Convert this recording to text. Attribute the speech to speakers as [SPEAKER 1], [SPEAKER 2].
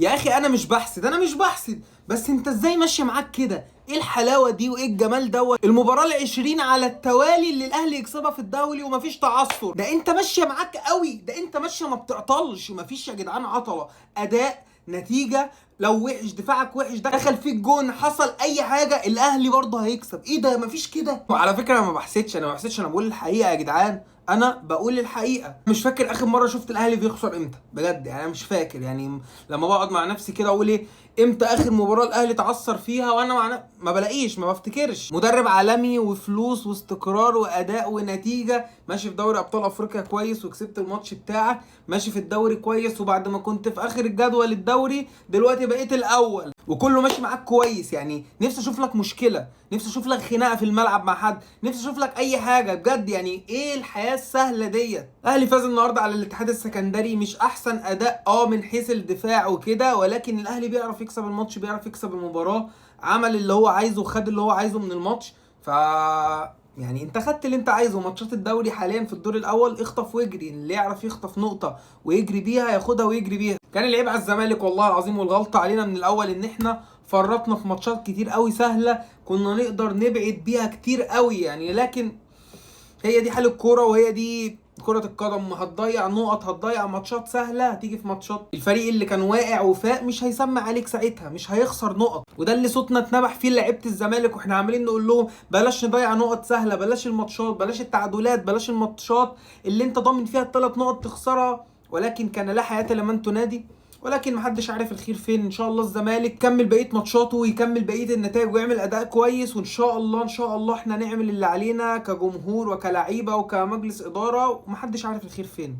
[SPEAKER 1] يا اخي انا مش بحسد، انا مش بحسد، بس انت ازاي ماشية معاك كده؟ ايه الحلاوة دي وايه الجمال دوت؟ المباراة ال20 على التوالي اللي الاهلي يكسبها في الدوري ومفيش تعثر. ده انت ماشية معاك قوي، ده انت ماشية ما بتعطلش، مفيش يا جدعان عطله. اداء، نتيجة، لو وحش دفاعك وحش دخل فيك جون، حصل اي حاجة، الاهلي برضه هيكسب. ايه ده؟ مفيش كده. وعلى فكرة انا ما بحسدش، انا ما بحسدش، انا بقول الحقيقة يا جدعان، انا بقول الحقيقة. مش فاكر اخر مرة شفت الاهلي بيخسر امتى بجد، يعني انا مش فاكر. يعني لما بقعد مع نفسي كده اقول ايه، امتى اخر مباراة الاهلي اتعثر فيها، وانا مع ما بلاقيش، ما بفتكرش. مدرب عالمي وفلوس واستقرار واداء ونتيجة، ماشي في دوري ابطال افريقيا كويس وكسبت الماتش بتاعك، ماشي في الدوري كويس، وبعد ما كنت في اخر الجدول الدوري دلوقتي بقيت الاول، وكله ماشي معاك كويس. يعني نفسي اشوف لك مشكلة، نفسي اشوف لك خناقه في الملعب مع حد، نفسي اشوف لك اي حاجة بجد. يعني ايه الحياة السهلة ديت؟ الاهلي فاز النهارده على الاتحاد السكندري، مش احسن اداء من حيث الدفاع وكده، ولكن الاهلي بيعرف يكسب الماتش، بيعرف يكسب المباراة، عمل اللي هو عايزه وخد اللي هو عايزه من الماتش. ف يعني انت خدت اللي انت عايزه. ماتشات الدوري حاليا في الدور الاول اخطف واجري، اللي يعرف يخطف نقطة ويجري بيها ياخدها ويجري بيها. كان العيب على الزمالك والله العظيم، والغلطة علينا من الاول ان احنا فرطنا في ماتشات كتير قوي سهلة كنا نقدر نبعد بيها كتير قوي يعني، لكن هي دي حال الكورة وهي دي كرة القدم. هتضيع نقط، هتضيع ماتشات سهلة، هتيجي في ماتشات الفريق اللي كان واقع وفاق مش هيسمع عليك ساعتها، مش هيخسر نقط. وده اللي صوتنا اتنبح فيه لعيبة الزمالك، واحنا عمالين نقول لهم بلاش نضيع نقط سهلة، بلاش الماتشات، بلاش التعادلات، بلاش الماتشات اللي انت ضامن فيها الثلاث نقط تخسرها. ولكن كان لا حياة لمن تنادي، ولكن محدش عارف الخير فين. ان شاء الله الزمالك يكمل بقية ماتشاته ويكمل بقية النتائج ويعمل اداء كويس، وان شاء الله ان شاء الله احنا نعمل اللي علينا كجمهور وكلعيبه وكمجلس ادارة، ومحدش عارف الخير فين.